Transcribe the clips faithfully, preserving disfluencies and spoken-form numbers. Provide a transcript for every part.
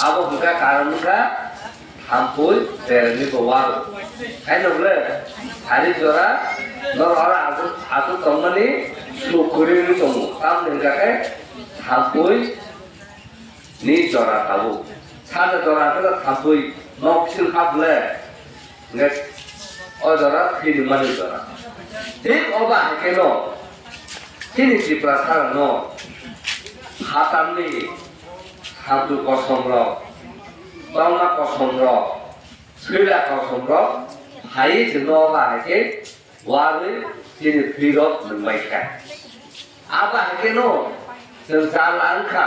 Abo hwnkha karon wngkha thampui berani bo waro. Haino bwle sari jora norok aro aswk, aswk tongmani suk kwrwi wngwi tongo. Tamoni hwnkha khe thampui ni jora tabuk. Sari jora hwnkhe thampui nok sil hap le. Hwnkhe o jora thwi nungmani jora. Thik o ba hai kheno chini Tiprasarokno phatarni Sabdu kosom rok, tongma kosom rok, swila kosom rok phaiwi chwngno o ba hai khe warwi chini thwi rok nungbai kha. Abo hai kheno chwng jala wngkha.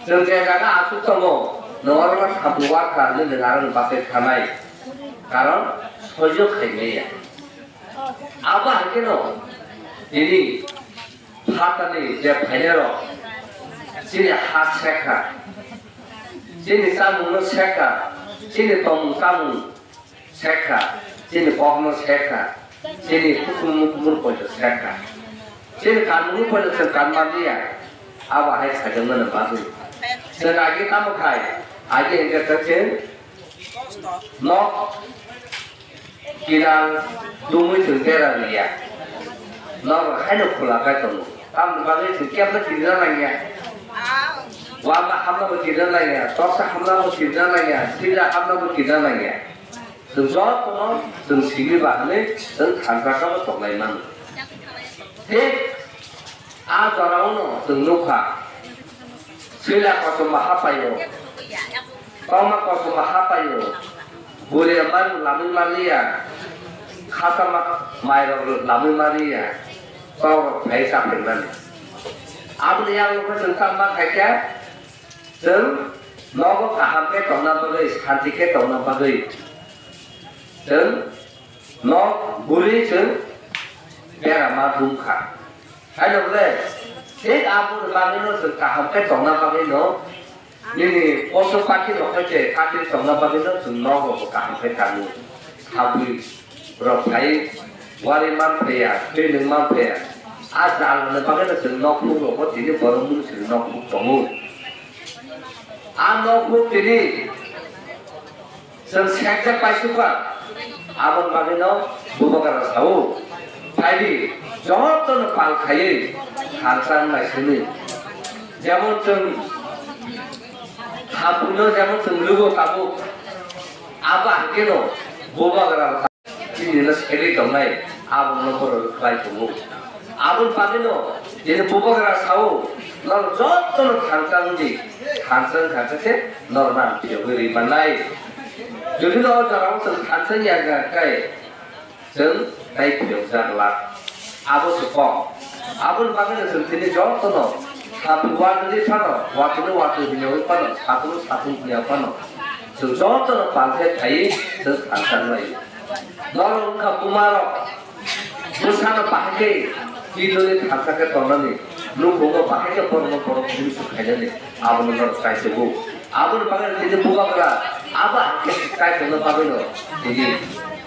Chwng je jaga aswk tongo, norokno sabdu warkha hinwi chwng aroni bagwi thanai. Karon soijo khaimaya. Abo hai kheno tini phatani je phainairok chini ha sekha, chini chamungno sekha, chini tongmung chamung sekha, chini kokno sekha, chini hukumu hukumu poito sekha, chini kanmungni poito chwng kanma liya, abo hai khaijakmani bagwi. Chwng agi tamo khai, agi hwnkhe chwng nok kinal dumwi chwng bera liya, nok haino khula khai tongo. Tamni bagwi chwng kebla kirina nangya. Wama hamlabo kirina nangya, toksa hamlabo kirina nangya, sida hamlabo kirina nangya. Chwng jotono chwng simi ba hwnwi chwng thansa kabo tonglai mano. Thik a jorao'-no chwng nukha, swila kosom ba hapaio, tongma kosom ba hapaio, bwrwi manu lamwi manliya, khasama mairok lamwi manliya, tokrok phai chaphaimani. Aboni yakung khe chwng tamo khaikha, chwng nogo kaham khe tongna bagwi, santi khe tongna bagwi, chwng nok bwrwi chwng bera ma dum kha. Haino bwle, thik aboni bagwino chwng kaham khe tongna bagwino, nini poso pakhi rok khe je kati tongna bagwino chwng nogo bo kaham khe tango. Sabwi rok phai wari man phaiya, twi nwng man phaiya. A jalni bagwino chwng nok phuk rogo tini borok mung chwng nok phuk tongo. A nok phuk tini chwng sekjak paisukha, aboni bagwino bubagra sao. Phaidi, jotono pal khaiwi thansa wng naisingni. Jemon chwng thampuino jemon chwng lugo tabuk, abo hakeno bubagra Chini no segwi tongnai, abo no borok khlai tongo. Aboni bagwi no, chini bubagra sao, norok joto no thansa wngdi, thansa wngkha khe se norok no ang phiyogwi rwi mannai. Jodi no o jora o chwng thansa ya kha khe, chwng tai phiyokjak glak. Abo se kok. Aboni bagwi no chwng tini joto no, satung watwi phano, watwi no watwi hwnyawi phano, satung no satung hwnya phano, chwng joto no pal khe phaiwi chwng thansa wnglaio. Norok wngkha bumarok, bwsano bahai khe twi nwi thansa khe tongnani, nukhungo bahai khe borokno borok bini suk khainani, abono norok chaichugo. Aboni bagwi tini bubagra abo hai khe chaitongna bagwino tini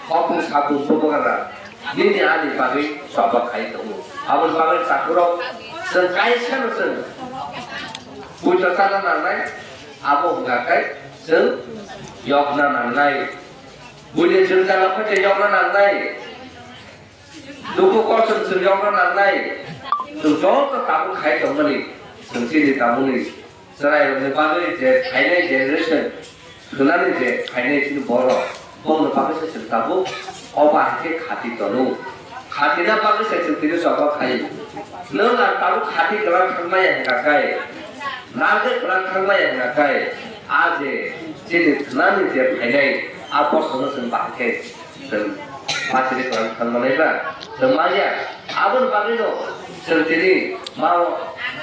hopung sapung bubagra nini ani bagwi choba khai tongo. Aboni bagwi takhurok chwng kaisano chwng puito chana nangnai, abo wngkha khe chwng yokna nangnai. Buini jwngjal phai tei yokna nangnai. Dukhu kosto chwng yokna nangnai. Chwng joto tabuk khai tongmani. Chwng chini tabukni chwrairokni bagwi je phainai generation, thwnani je phainai chini borok, bongni bagwi se chwng tabuk o bahai khe khati tono. Khatina bagwi se chwng tini choba khai. Nwng ang tabuk khati kwlak thangmaya hwnkha khe, narwk kwlak thangmaya hwnkha khe, a je chini thwnani je phainai, a bosongno chwng bahai khe chwng machine kwlak thang manai ba, chwng manya. Aboni bagwino chwng tini ma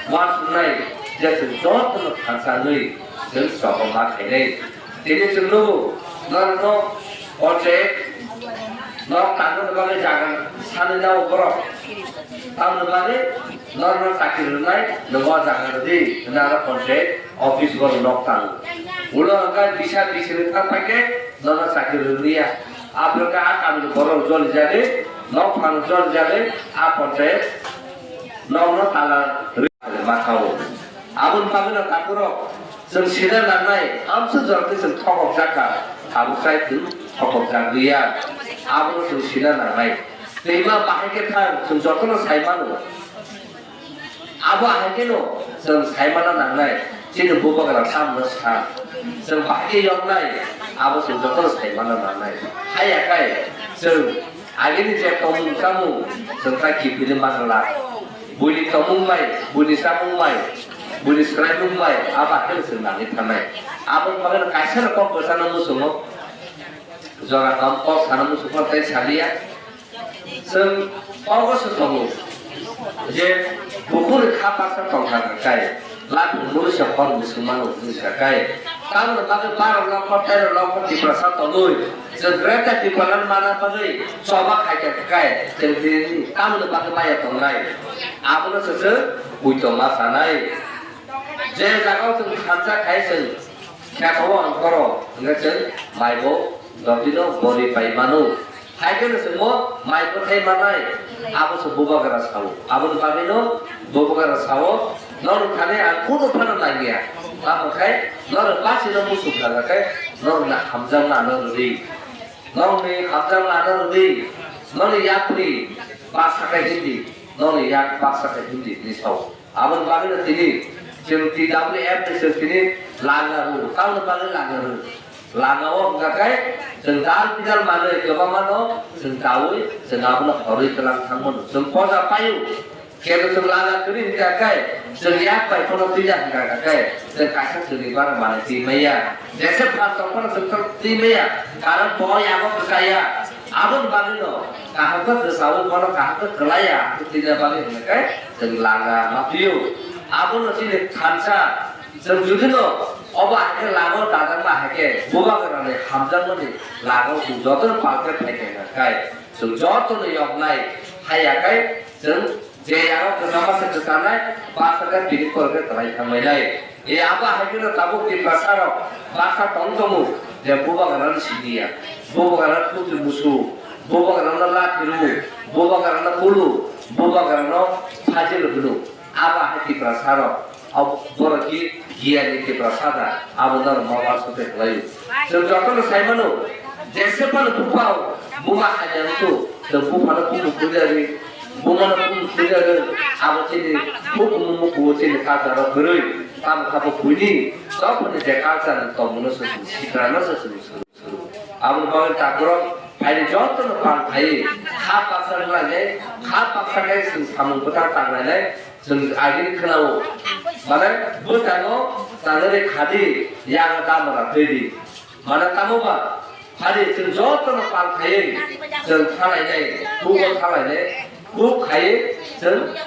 uansuknai je chwng jotono thansa wngwi chwng choba ma khainai. Tini chwng nugo, norokno panchayat nok tangmani bagwi jaga sanwi nao borok. Tamoni bagwi norokno chakri rwnai, nwng o jaga rwdi hwnwi aro panchayat office borok nok tango. Ulo hwnkha bisa bisini thang paikhe norokno chakri rwliya. Aphuru khe a kamini borok jolijagwi, nok phang jolijagwi a panchayat nokno tala rwi ma thango. Aboni bagwino takhurok Chwng sina nangnai, amswk jorani chwng thokokjak kha, abo chai chwng thokokjak liya, abono chwng sina nangnai. Twima bahai khe thang, chwng jotono sai mano. Abo hai kheno chwng sai mana nangnai, chini bubagra tamno sa. Chwng bahai khe yoknai, abo chwng jotono sai mana nangnai. Haiya khai, chwng Agini je tongmung chamung chwng ta kiphilwi manla. Buini tongmung bai, buini chamung bai, buini swraimung bai, abo haino chwng nangwi thanai. Aboni bagwino kaisa no kok bwsano muchungo. Jora kam kok sana muchungma tei saliya. Chwng kogo se tongo. Je bukhuri kha baksa tongkha kai. Laphung murisa hor musulman rok hinwi sa kai. Tamoni bagwi baro lokho, tero lokho Tiprasa tongwi, chwng Greater Tipraland mana bagwi choba khaikha kai, chwng tini tamoni bagwi maya tongnai. Abono se chwng puito ma sanai. Je jagao chwng thansa khai chwng khe obo ang koro, hwnkhe chwng maibo dotino bori pai mano. Hai kheno chwngbo mai bwthai manai, abo se bubagra sao. Aboni bagwino bubagra sao, norok thani ang kunu phano nangya. Tamo khe norok bachino muchung kha khe norokni hamjakma ano rwdi. Norokni hamjakma ano rwdi. Norokni yapri baksa khe hindi, norokni yak baksa khe hindi hinwi sao. Aboni bagwino tini chwng T W F ni chwng tini langa rw, tamoni bagwi langa rw. Langa o hwnkha khe chwng dal bidal manwi kwbangma no chwng chaui chwng abono horwi twlang thang mano. Chwng poja paio. Kebo chwng langa kwrwi hwnkha khe chwng yak bai phano twija hwnkha khe chwng kaisa chwngni bagwi manwi twi maya. Jesa phan tong phano chwng twi maya. Karon bo yago kwchaya. Aboni bagwino kaham khe kwchaui bono kaham khe kwlaiya, tini bagwi hwnwi khe chwng langa ma phio. Abono chini thansa, chwng judino obo hai khe lama o dadakma hai khe bubagrani hamjakmani lama o chwng jotono pal khe phai khe hwnka khe chwng jotono yoknai haiya khe chwng je yago kwchama se kwchanai, baksa khe tini pore khe kwlai thanglainai. E abo hai kheno tabuk Tiprasa rok baksa tong tongo je bubagrano siniya, bubagrano thuti musu, bubagrano lathi rw, bubagrano kulu, bubagrano phajil hwno. Abo hai Tiprasa rok, abo borok ki giyani Tiprasa da, abo norok ma uansukhe khlaio. Chwng jotono sai mano, jesa phano bupha o, buma hamya wngkhu, chwng buphano bumu puja rwi, bumano bumu puja rwi, abo chini bukumu mukuo chini culture o kwrwi. Tamo kha bo buini, tongphani je culture ni tongmungno se chwng sikrano se chwng swrwngo. Aboni bagwi takhorok phaini jotono pal phaiwi kha baksa wnglainai, kha baksa khe chwng samung bwthar tanglainai, chwng agini khwnao. Mane bwskango tangnani khadi, yago damra twi di. Mane tamo ba, phadi chwng jotono pal khaiwi chwng thalainai, bubo thalainai, buk khaiwi chwng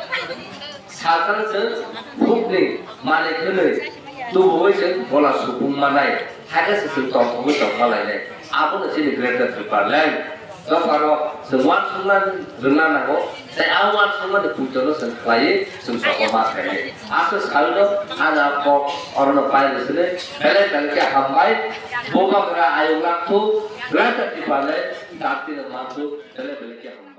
salsano chwng bukni manwi khwnwi tubuwi chwng bola supung manai, hakhe se chwng tongthokgwi tongma lainai. Abono chini Greater Tipraland. Dopharo chwng uansukna rwngna nango, tei a uansukmani puitono chwng khlaiwi chwng sokomor khainai. Aswk saui no ani a kok orono pai rwsini belai belai khe hambai. Bubagra ayuk langthu, Greater Tipraland dakti no manthu, belai belai khe hambai.